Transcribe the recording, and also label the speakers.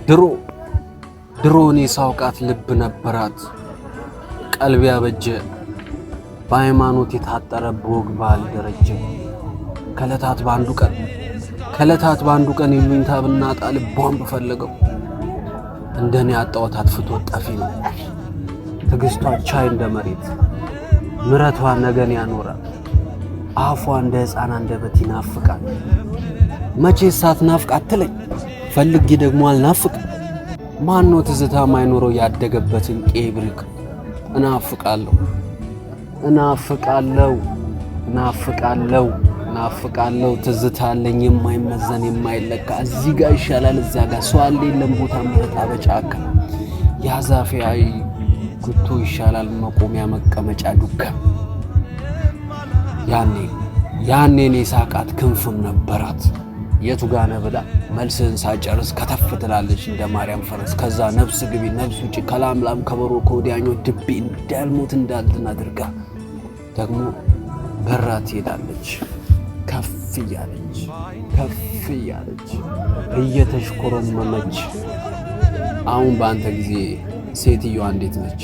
Speaker 1: ድሮ ድሮ እኔ ሳውቃት ልብ ነበራት፣ ቀልብ ያበጀ፣ በሃይማኖት የታጠረ፣ በወግ ባህል ደረጀ። ከለታት በአንዱ ቀን ከለታት በአንዱ ቀን ይሉኝታ ብናጣ ልቧን ብፈለገው እንደኔ ያጣሁት አጥፍቶ ጠፊ ነው። ትዕግስቷ ቻይ እንደ መሬት፣ ምረቷ ነገን ያኖራል። አፏ እንደ ሕፃን አንደበት ይናፍቃል። መቼ ሳትናፍቅ አትለኝ፣ ፈልጌ ደግሞ አልናፍቅ። ማን ነው ትዝታ ማይኖረው ያደገበትን ቄብሪክ? እናፍቃለሁ፣ እናፍቃለሁ፣ እናፍቃለሁ፣ እናፍቃለሁ። ትዝታ አለኝ የማይመዘን የማይለካ። እዚህ ጋር ይሻላል እዛ ጋር ሰው አለ የለም ቦታ መረጣ በጫካ። ያ ዛፌ አይ ጉቶ ይሻላል መቆሚያ መቀመጫ ዱካ። ያኔ ያኔ እኔ ሳቃት ክንፍም ነበራት። የቱ ጋ ነህ ብላ መልስህን ሳጨርስ ከተፍ ትላለች እንደ ማርያም ፈረስ። ከዛ ነፍስ ግቢ ነፍስ ውጪ ከላምላም ከበሮ ከወዲያኛው ድቤ እንዳልሞት እንዳልድን አድርጋ ደግሞ በራ ትሄዳለች። ከፍ እያለች ከፍ እያለች እየተሽኮረመመች። አሁን በአንተ ጊዜ ሴትዮዋ እንዴት ነች?